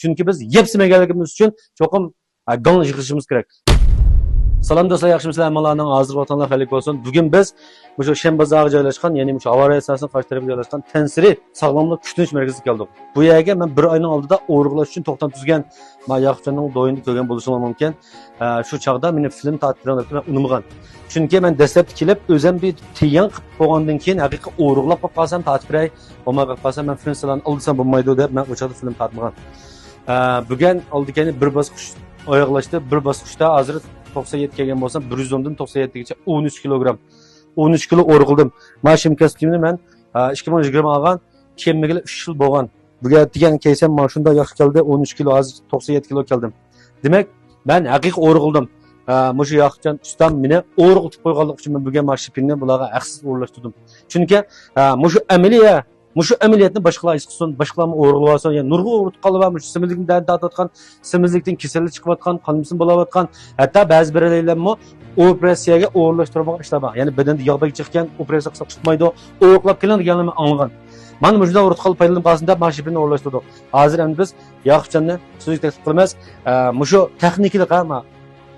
Chunki biz yeb semaganligimiz uchun cho'qim gong yig'ishimiz kerak. Salam do'stlar, yaxshimisizlar? Hammalarning hozir vatanlar xayrli bo'lsin. Bugun biz shu Shen bozoriga joylashgan, ya'ni shu avariya stansiyasining qarshi tarafiga joylashgan Tansiri sog'lomlik kutinish markaziga keldik. Bu yerga men bir oyning oldida o'g'irlash uchun to'xtam tuzgan ma Yoqubjonning do'yini ko'rgan bo'lishim mumkin. Shu chog'da meni film tortib men unutmagan. Chunki men dastlab kelib o'zim bir tiyan qilib qo'ygandan keyin haqiqiy o'g'irlab qolib qolsam tortib beray, bo'lmay qolib qolsam men film sizlarni olsam bo'lmaydi deb men o'sha chog'da film tortmagan. Bugun oldikani bir bosqich oyoqlashdi, bir bosqichda hozir 97 kelgan bo'lsam 110 dan 97 gacha 13 kilogram. 13 kilo o'rg'ildim. Mana shu kostyumni men 2020 olgan, kemmigili 3 yil bo'lgan. Buga degan kelsam mana shunda yaxshi keldi, 13 kilo, hozir 97 kilo keldim. Demak, men haqiqiy o'rg'ildim. Mushu Yoqubjon ustam meni o'rg'iltib qo'yganligi uchun men bugun mana shu filmni bularga haqsiz o'rlashtirdim. Chunki mushu amaliya, mushu amaliyotni boshqalar his qilsin, boshqalarni o'rg'ilib olsin, ya'ni nurg'un o'rg'ilib qolib, mushu semizlikni dard tortayotgan, semizlikdan kasallik chiqayotgan, qon bo'layotgan, hatto ba'zi birlarmi operatsiyaga o'rlashtirib ishlar bor. Ya'ni badanda yog' bak chiqqan, operatsiya qilsa tutmaydi, o'rqlab kelin deganini anglagan. Mana shundan o'rqib qolib foydalanib qolsin deb mana shu filmni o'rlashtirdik. Hozir endi biz Yoqubjonni so'zga taklif qilamiz. Mushu texnikalik hamma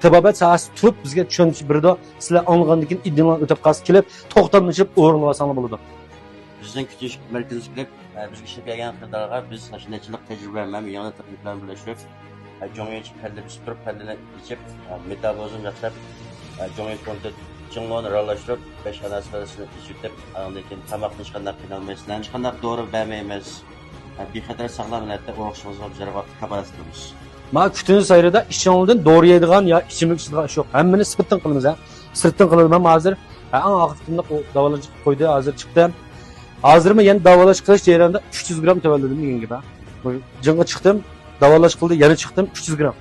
tabobat sohasi turib bizga tushunish berdi. Sizlar anglagandan keyin idinlar o'tib qolsa kelib to'xtamlashib o'rnib olsanglar bo'ladi. Bizning kutish markaziga kelib, bizga ishlab kelgan xaridorlarga biz shunday tajriba ham yangi texnikalarni birlashtirib, jo'ng'ich palla bosib turib, pallani ichib, metabolizm yaxshilab, jo'ng'ich ponti jing'loni aralashtirib, 5 xonasini ichib, andan keyin tomoqni hech qanday qiynalmaysizlar, hech qanday dori bermaymiz. Bexatar sog'lom holatda o'rishimizga bizlarga kafolat qilamiz. Ma kutinish sayrida ichingdan dori yeydigan yo ichimlik ichadigan ish yo'q. Hammani sirtdan qilamiz, ha. Sirtdan qilamiz. Men hozir eng oxirgi kunni davolash qo'ydi, hozir chiqdi. Hozirmi yana davolash qilish jarayonida 300 gram tavalladim degan gap. Jingga chiqdim, davolash qildi, yana chiqdim 300 gram.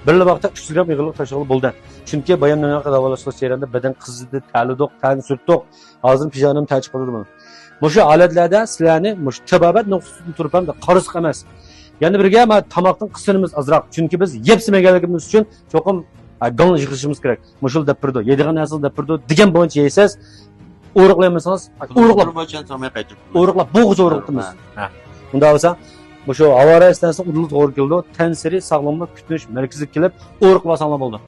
Bir vaqtda 300 gram yig'iliq tashlab bo'ldi. Chunki bayam nima davolash qilish jarayonida badan qizidi, talidoq, tan surtdiq. Hozir pijanam tachib qoldi buni. Mushu holatlarda sizlarni mushu tabobat nuqtasidan turib ham qarz emas. Yana birga ma tomoqdan qismimiz ozroq. Chunki biz yeb semaganligimiz uchun cho'qim gong yig'ishimiz kerak. Mushul deb turdi, yeydigan narsa deb turdi degan bo'yicha yeysiz, o'riqlaymisangiz, o'riqlab o'riqlab bo'g'iz o'riqdimiz. Unda bo'lsa, mushu avariya stansiyasi udil to'g'ri keldi. Tansiri sog'lomlik kutinish markaziga kelib o'riqlasanglar bo'ldi.